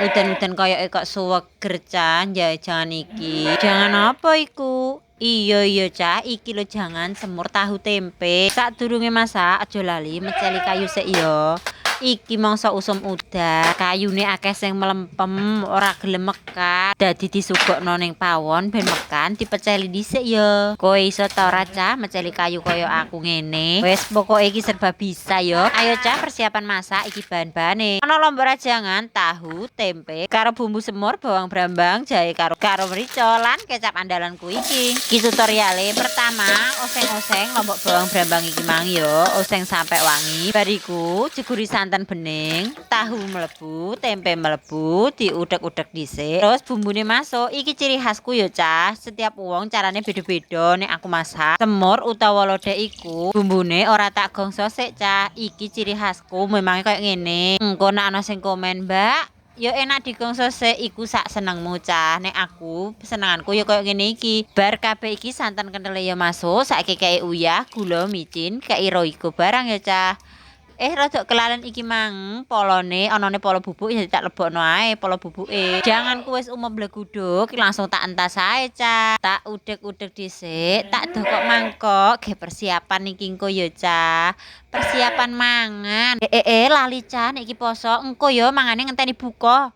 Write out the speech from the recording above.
Udan-udan koyoke kok suweger, cah, jangan iki. Jangan apa iku? Iya, cah, iki lho jangan semur tahu tempe. Sadurunge masak aja lali meceli kayu sik yo. Iki mangsa usum udan, kayune akeh sing melempem, ora gelem mekan. Dadi disugokno ning pawon ben mekan, dipeceli dhisik yo. Kowe iso ta ora, cah, meceli kayu kaya aku ngene? Wis pokoke iki serba bisa yo. Ayo, cah, persiapan masak iki bahan-bahane. Ana lombok rajangan, tahu, tempe, karo bumbu semur, bawang brambang, jahe karo karo merica lan kecap andalanku iki. Iki tutoriale pertama, oseng-oseng lombok bawang brambang iki mang yo, oseng sampai wangi. Bar iku jeguri santan bening, tahu mlebu, tempe mlebu, diudek-udek dhisik. Terus bumbune masuk. Iki ciri khasku yo, cah. Setiap wong carane beda-beda. Nek aku masak semur utawa lodeh iku bumbune ora tak gongso sik, cah. Iki ciri khasku memang koyo ngene. Engko nek ana sing komen, "Mbak, ya enak digongso sik," iku sak senengmu, cah. Nek aku senenganku ya koyo ngene iki. Bar kabeh iki santan kenthele ya masuk, saiki kei uyah, gula, micin, kei Royco barang ya, cah. Eh, rodok kelalen iki mang, polone anane polo bubuk ya tak lebokno ae polo bubuke. Janganku wis umum bleguduk langsung tak entas ae, cah. Tak udek-udek dhisik, tak dokok mangkok, ge persiapan iki engko ya, cah. Persiapan mangan. Eh, eh, eh, lali, cah, nek iki poso, engko ya mangane ngenteni buka.